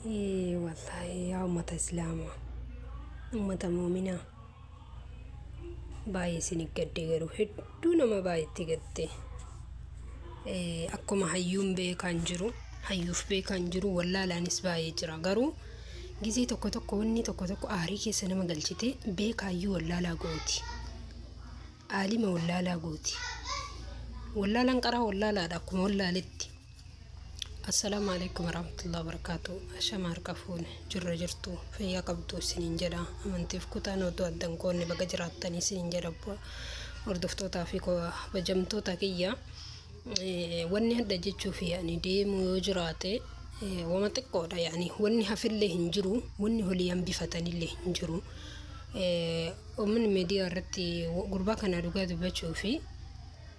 Wallaahi yaa ummata islaamaa, ummata muuminaa, baay'ee isin gadde, garuu hedduu nama baay'eetti gadde. Akkuma hayyuun beekaan jiru, hayyuuf beekaan jiru, wallaalaanis baay'ee jira. Garuu gizee tokko tokko wanni tokko tokko aarii keessa nama galchite beekaayyuu wallaalaa gooti, aalima wallaalaa gooti. Wallaalaan qaraa wallaalaadha akkuma wallaaletti. Assalaamu alaikum warahmatullahi wabarakatuh. Ashama, harka fuune, jirra jirtu, fayyaa qabdu isiniin jedha. Amantiif kutaan oduu addan qoonne baga jiraattanii isiniin jedha. Hordoftootaa fi kabajamtoota kiyya, wanni hadda jechuuf yaani deemu yoo jiraate wama xiqqoodha. Yaani wanni hafillee hin jiru, wanni holii hambifatanillee hin jiru. Uummanni miidiyaa irratti gurbaa kana dhugaa dubbachuu fi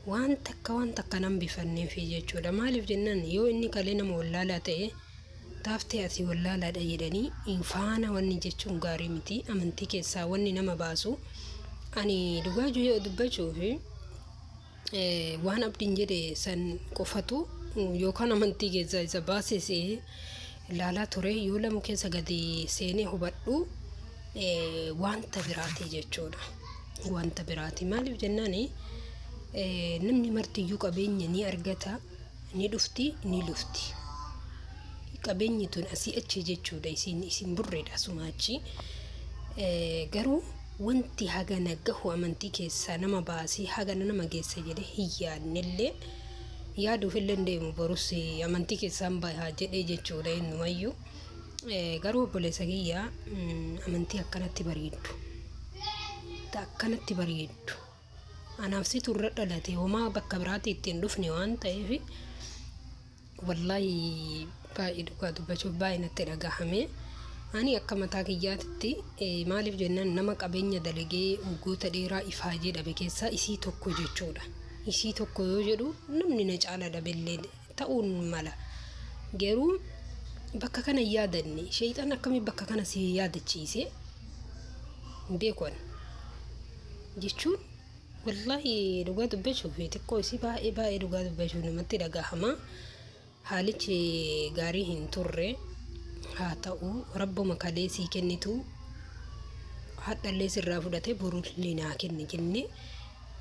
waan takka waan takka nan bifanneefi jechuudha. Maaliif jennaan, yoo inni kalee nama wallaalaa ta'e taaftee ati wallaalaadha jedhanii faana wanni jechuun gaarii miti. Amantii keessaa wanni nama baasu, ani dhugaa dubbachuu fi waan abdiin jedhe san qofatu yookaan amantii keessaa isa baasise ilaalaa ture. Yoo lamu keessa gadi seenee hubadhu wanta biraati jechuudha. Wanta biraati. Maaliif jennaani, namni martiyyuu qabeenya ni argata, ni dhufti, ni lufti. Qabeenyi tun asii achi jechuudha. Isin burreedha asuma achi. Garuu wanti hagana gahu amantii keessaa nama baasii hagana nama geessa jedhee hin yaadnellee, yaaduufillee hin deemu, borus amantii keessaan bahaa jedhee jechuudha innumayyuu. Garuu obboleessa kiyya, amantii akkanatti bareeddu. Akkanatti bareeddu. Anaaf situ irra dhalate, homaa bakka biraatti ittiin dhufne waan ta'eef, wallaahi baay'ee dhugaa dubbachuuf baay'ee natti dhagahame. Ani akka mataa kiyyaatitti, maaliif jennaan, nama qabeenya dalagee waggoota dheeraa ifaajee dhabe keessaa isii tokko jechuudha. Isii tokko yoo jedhu namni na caala dhabellee ta'uun mala. Garuu bakka kana hin yaadanne. Sheexan akkamii bakka kana si yaadachiise hin beeku ani. Jechuun wallaahi dhugaa dubbachuuf xiqqoo isii baay'ee baay'ee dhugaa dubbachuuf namatti dhagahama. Haalichi gaarii hin turre. Haa ta'u, rabbuma kalee sii kennitu hadhallee sirraa fudhate borullee naa kenne jennee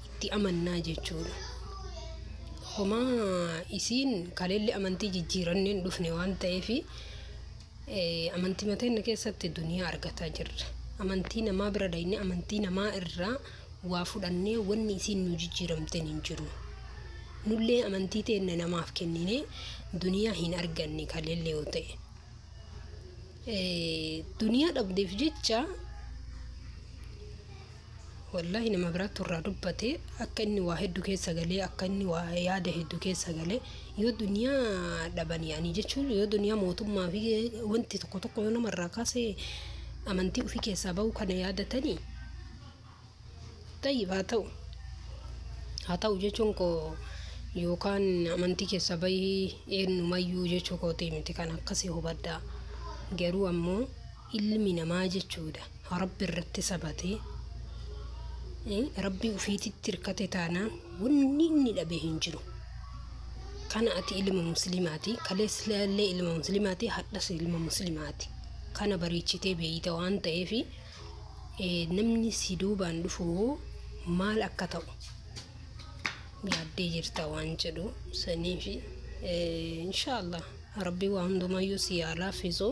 itti amannaa jechuudha. Homaa isiin kaleellee amantii jijjiirannee hin dhufne waan ta'eef, amantii mateenya keessatti duniyaa argataa jirra. Amantii namaa bira dhayne, amantii namaa irraa waa fudhannee wanni isiin nu jijjiiramteen hin jiru. Nullee amantii teenya namaaf kenninee duniyaa hin arganne kaleellee yoo ta'e. Duniyaa dhabdeef jecha wallahi nama biraatti irraa dubbate, akka inni waa hedduu keessa galee, akka inni waa yaada hedduu keessa galee, yoo duniyaa dhaban, yaani jechuun yoo duniyaa mootummaa fi wanti tokko tokko yoo namarraa kaase amantii ofii keessaa bahu kana yaadatanii, tayyib, haa ta'u haa ta'u jechuun koo yookaan amantii keessaa bahii eenyumayyuu jechuu kootii miti, kan akkasii hubadhaa. Garuu ammoo ilmi namaa jechuudha rabbi irratti sabatee rabbii ofiititti hirkate taanaan wanni inni dhabe hin jiru. Kana ati ilma muslimaati, kaleessallee ilma muslimaati, hadhas ilma muslimaati. Kana bareechitee beeyta waan ta'eef, namni si duubaan dhufu maal akka ta'u yaaddee jirta waan jedhu saniifi, inshaallah rabbi waa hundumayyuu si haa laaffisu,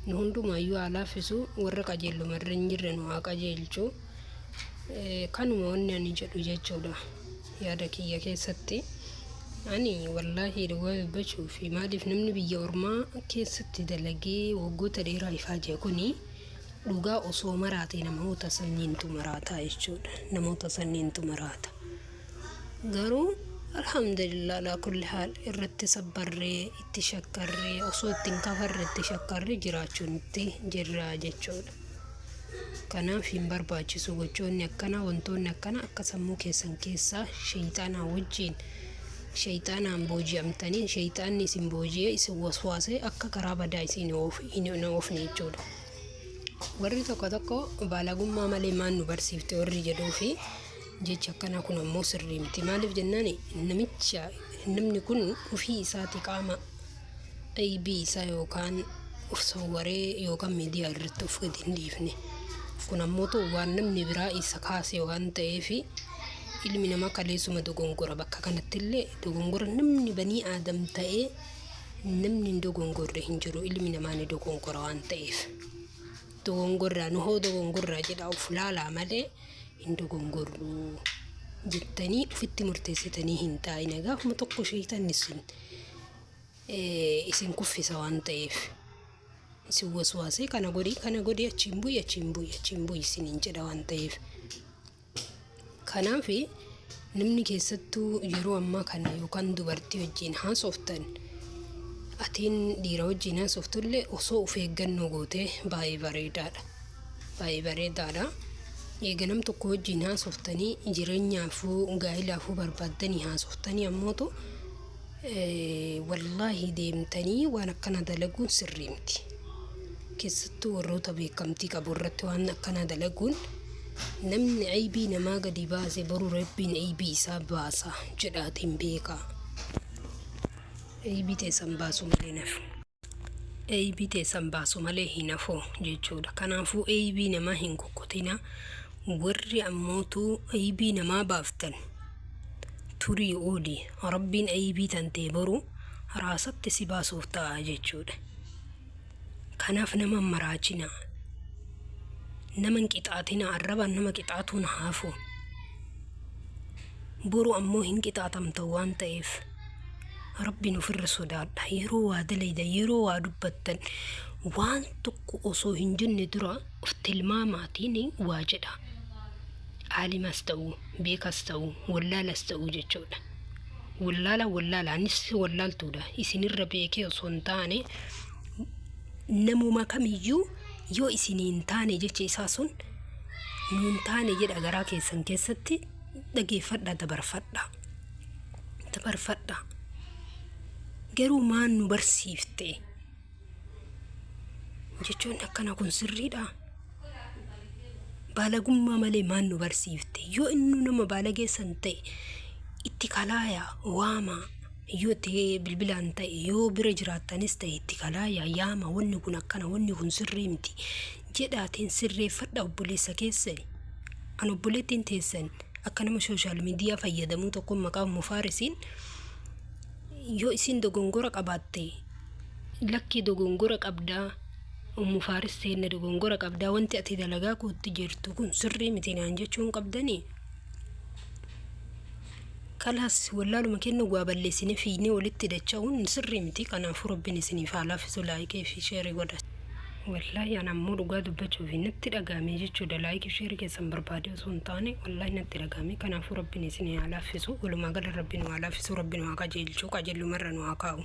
nu hundumayyuu haa laaffisu, warra qajeelluma irra hin jirre nu haa qajeelchu. Kanuma wanni ani jedhu jechuudha yaada kiyya keessatti. Ani wallaahi dhugaa dubbachuu fi maaliif namni biyya ormaa keessatti dalagee waggoota dheeraa ifaajee kuni dhugaa osoo maraate namoota sanniintu maraataa jechuudha. Namoota sanniintu maraata. Garuu alhamdulillah alaa kulli haal irratti sabbarree, itti shakkarree, osoo ittiin kafarre itti shakkarree jiraachuun itti jirra jechuudha. Kanaaf hin barbaachisu gochoonni akkanaa, wantoonni akkanaa akka sammuu keessan keessaa sheeyxaanaa wajjin sheeyxaanaan booji'amtanii, sheeyxaanni isin booji'ee isin waswaasee akka karaa badaa isin hin oofne jechuudha. Warri tokko tokko baalagummaa malee maan nu barsiifte warri jedhuu fi jecha akkanaa kun ammoo sirrii miti. Maaliif jennaan, namicha namni kun ofii isaati qaama aybii isaa yookaan of sawwaree yookaan miidiyaa irratti of gadi hin dhiifne. Kun ammoo ta'u waan namni biraa isa kaase waan ta'eef, ilmi namaa kaleessuma dogongora. Bakka kanatti illee dogongora, namni banii aadam ta'ee namni hin dogongorre hin jiru. Ilmi namaa ni dogongora waan ta'eef. Dogongorraa nu hoo dogongorraa jedha of laalaa malee, hin dogongorru jettanii ofitti murteessitanii hin taa'ina. Gaafuma tokko sheeytanni isin kuffisa waan ta'eef, isin waswaasee kana godhi, kana godhi, achiin bu'i, achiin bu'i, achiin bu'i isiniin jedha waan ta'eef. Kanaaf namni keessattuu yeroo ammaa kana yookaan dubartii wajjin haasoftan, atiin dhiira wajjin haasoftullee, osoo of eeggannoo gootee baay'ee bareedaadha. Baay'ee bareedaadha. Eega nam tokko wajjin haasoftanii, jireenyaafuu gaa'ilaafuu barbaaddanii haasoftanii, ammootu wallaahi deemtanii waan akkana dalaguun sirrii miti. Keessattuu warroota beekamtii qabu irratti waan akkana dalaguun, namni aybii namaa gadi baase boru Rabbiin aybii isaa baasa jedhaatiin beekaa. Aybii teessan baasu malee nafu. Aybii teessan baasu malee hin hafu jechuudha. Kanaafuu aybii namaa hin kukkutina. Warri ammootu aybii namaa baaftan, turii ooli, Rabbiin aybii tantee boru raasatti si baasuuf ta'a jechuudha. Kanaaf nama hin maraachinaa. Nama hin qixaatinaa. Arrabaan nama qixaatuun haafu. Boru ammoo hin qixaatamtan waan ta'eef Rabbiin ofirra sodaadha. Yeroo waa dalaydan, yeroo waa dubbattan, waan tokko osoo hin jenne dura of tilmaamaatiin waa jedha. Aalimas ta'uu, beekas ta'uu, wallaalas ta'uu jechuudha. Wallaala wallaala, anis wallaaltuudha. Isinirra beekee osoo hin taane, namuma kamiyyuu yoo isinii hin taane, jecha isaa sun nuun taane jedha, garaa keessan keessatti dhageeffadhaa, dabarfadhaa. Dabarfadhaa. Garuu maan nu barsiifte jechuun akkana kun sirriidhaa? Baalagummaa malee maan nu barsiifte? Yoo inni nama baalageessan ta'e, itti kalaayaa waamaa. Yoo itti bilbilaan ta'e, yoo bira jiraattanis ta'e, itti kalaayaa yaama. Wanni kun akkana, wanni kun sirrii miti jedhaatiin sirreeffadha obboleessa keessani. An obboleettiin teessan akka nama social media fayyadamuu tokko, maqaa Mufaarisiin, yoo isin dogongora qabaatte, lakkii dogongora qabdaa, Ummu Faaris teenna dogongora qabdaa, wanti ati dalagaa kootti jirtu kun sirrii miti naan jechuun qabdanii. Kalaas wallaaluma kennu waa balleessine fiignee walitti dacha'uun sirrii miti. Kanaafuu Rabbiin isiniif haa laaffisu. Like fi share godha. Wallaahi ana ammoo dhugaa dubbachuuf natti dhagahame jechuudha. Like fi share keessan barbaade osoo hin taane, wallaahi natti dhagahame. Kanaafuu Rabbiin isinii haa laaffisu. Walumaa gala Rabbiin nu haa laaffisu. Rabbiin nu haa qajeelchu. Qajeellumarra nu haa kaa'u.